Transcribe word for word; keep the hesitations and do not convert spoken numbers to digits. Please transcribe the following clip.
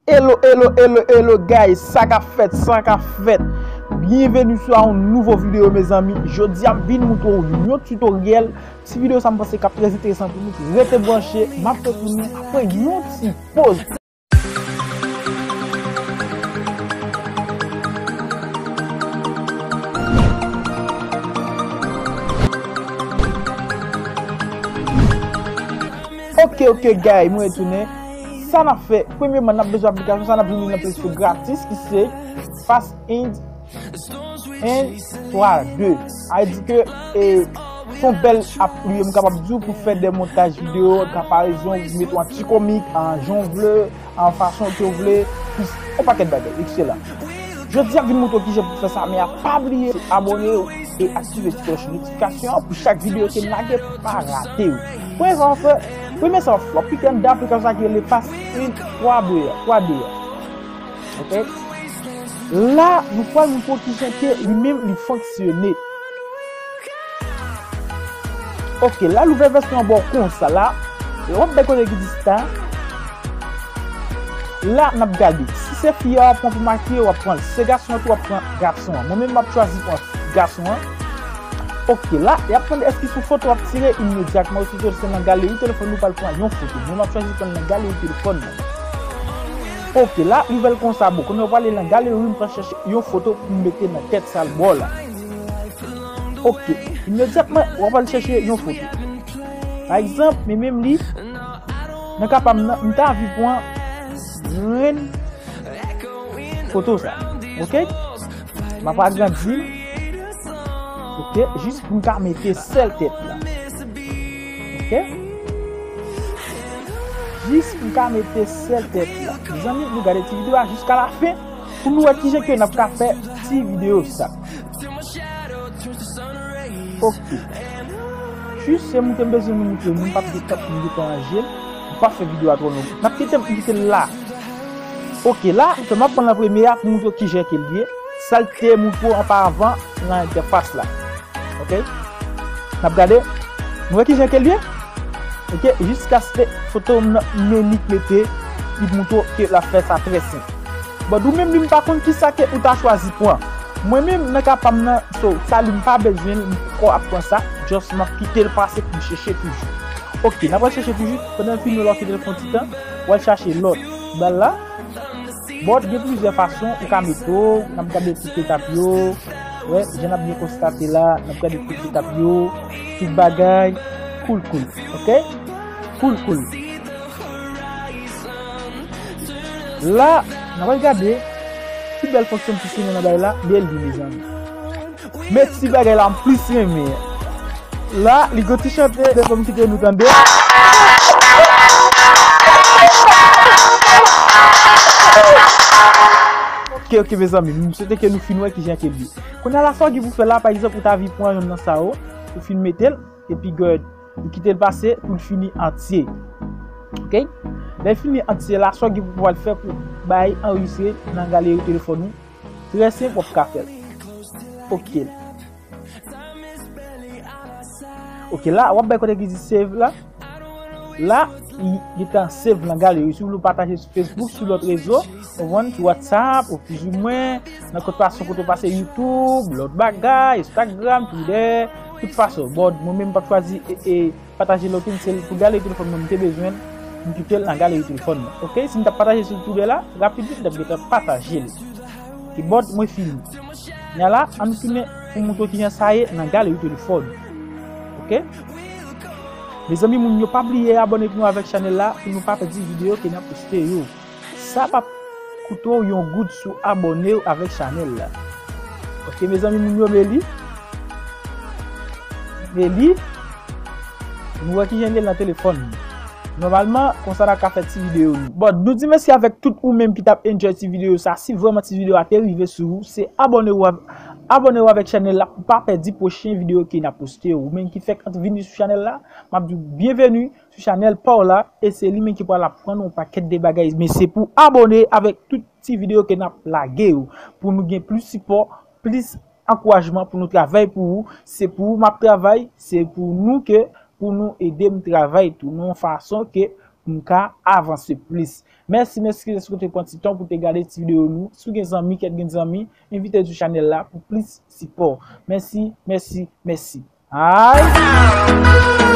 Hello, hello, hello, hello, guys. Sa k ap fèt, sa k ap fèt. Byenveni sou yon nouvo videyo, mezanmi. Jodi a m vin moutre w yon tutoriel. Ti videyo sa m panse k ap trè enteresan pou nou. Rete branche, m ap retounen apre yon ti poz. Ok, ok, guys, mwen retounen. Sa n ap fè, premyeman, n ap bezwen aplikasyon sa, n ap jwenn li nan Play Store gratis, ki se Fast Ins en twa de. A di ke, e, se yon bèl app li ye, m kapab di w, pou fè de montaj videyo, konparezon, pou mete yon ti komik, an jan w vle, an fason ke w vle, yon pakèt bagay, etsetera. Jodi a, m vin moutre w kijan pou fè sa, men a pa bliye abòne e aktive ti klòch notifikasyon an pou chak videyo ke m lage pou pa rate yo. Premye sa w ap fè, premye sa w ap fè, w ap klike anndan aplikasyon sa ki rele Fast Ins twa de a, twa de a. Ok? La, nou pral moutre w kijan ke li menm li fonksyone. Ok, la l ouvè vèsyon an ba w konsa la. E w ap bay kote ki di start. La, n ap gade. Si se fi a w ap pran pou makiye, w ap pran l. Si se gason an tou, w ap pran gason an. Mwen menm, m ap chwazi pran gason an. Ok, la, y ap mande èske se yon foto w ap tire imedyatman, osito se nan galeri telefòn ou pral pran yon foto. Mwen, m ap chwazi pran l nan galeri telefòn mwen. Ok, la, li ouvè l konsa, bon, kounye a w prale nan galeri, m pral chèche yon foto pou m mete nan tèt sa l ba w la. Ok, imedyatman, w ap al chèche yon foto. Pa egzanp, men menm li, nan ka pa m nan, m ta anvi pran grenn foto sa. Ok? M ap agrandi l. Ok? Jis pou m ka mete sèl tèt la. Ok? Jis pou m ka mete sèl tèt la. Mezanmi, nou gade ti videyo a jiska la fen pou nou wè kijan ke n ap ka fè ti videyo sa. Ok. Jis se moutre m bezwen nou moutre nou, m p ap gen tan pou m gentan ranje l. M p ap fè videyo a twò long. N ap kite m kite l la. Ok, la, m ap pran nan premye a pou moutre w kijan ke l ye. Sa l te moutre w anparavan nan entèfas la. Ok? N ap gade. Nou wè kijan ke l ye? Ok, jiskaske foto m nan m menm li k mete, li moutre w ke l ap fè sa trè senp. But ou menm li m pa konn kisa ke ou ta chwazi pran. Mwen menm nan ka pa m nan, so, sa li m pa bezwen l, m poko ap pran sa, just m ap kite l pase pou m chèche toujou. Ok, n ap al chèche toujou, pandan l fini w la w kite l fè yon ti tan, w al chache lòt. Bal la, but gen plizyè fason ou ka mete w, n ap gade tout etap yo, wè, jan n ap byen konstate la, n ap gade tout etap yo, tout bagay, cool, cool, ok? Cool, cool. La, n ap al gade ki bèl fonksyon m plis renmen nan bagay la, bèl li, mezanmi. Men ti bagay la m plis renmen. La, li gon ti chante, devan m kite nou tande. Ok, ok, mezanmi, m swete ke nou fin wè kijan ke l ye. Kounye a la, sa w gen pou fè la, pa egzanp, ou ta anvi pran yonn nan sa yo, ou fin mete l, epi gad, ou kite l pase pou l fini antye. Ok? Lè l fini antye la, sa w gen pou w al fè pou bay anrejistre nan galeri telefòn ou, trè senp, w ap ka fè l. Ok. Ok, la, w ap bay kote ki di save la. La, li gentan save nan galeri. Si w vle w pataje sou Facebook, sou lòt rezo, w konprann, sou WhatsApp, ou plizoumwen, nan kot fason kote w pase YouTube, lòt bagay, Instagram, Twitter, tout fason. But mwen menm m p ap chwazi e, e pataje l okenn, se pou galeri telefòn mwen m te bezwen l, m kite l nan galeri telefòn mwen. Ok, si m t ap pataje sou Twitter la, rapid vit m t ap gentan pataje l. Ok, but mwen fini. Kounye a la, ann tounen pou moutre w kijan sa ye nan galeri telefòn. Ok? Mezanmi, moun yo, pa bliye abòne pou nou avèk chanèl la, pou nou pa pèdi videyo ke n ap poste yo. Sa p ap koute w yon goud si w abòne w avèk chanèl la. Ok, mezanmi, moun yo, men li. Men li. Nou wè kijan l ye nan telefòn nou. Nòmalman, konsa n ap ka fè ti videyo nou. But, nou di mèsi avèk tout ou menm ki t ap enjoy ti videyo sa. Si vrèman ti videyo a te rive sou ou, se abòne w av-, abòne w avèk chanèl la pou pa pèdi pwochen videyo ke n ap poste yo. Ou menm ki fèk ant vini sou chanèl la, m ap di w byenveni sou chanèl pa w la, e se li menm ki pral aprann ou yon pakèt de bagay. Men se pou abòne avèk tout ti videyo ke n ap lage yo, pou nou gen plis sipò, plis ankourajman pou nou travay pou ou. Se pou ou m ap travay, se pou nou ke, pou nou ede m travay tou, nan yon fason ke m ka avanse plis. Mèsi, mèsi, mèsi, mèsi, kote pran ti tan pou te gade ti videyo nou. Si w gen zanmi, kèt gen zanmi, envite yo sou chanèl la pou plis sipò. Mèsi, mèsi, mèsi. Ay!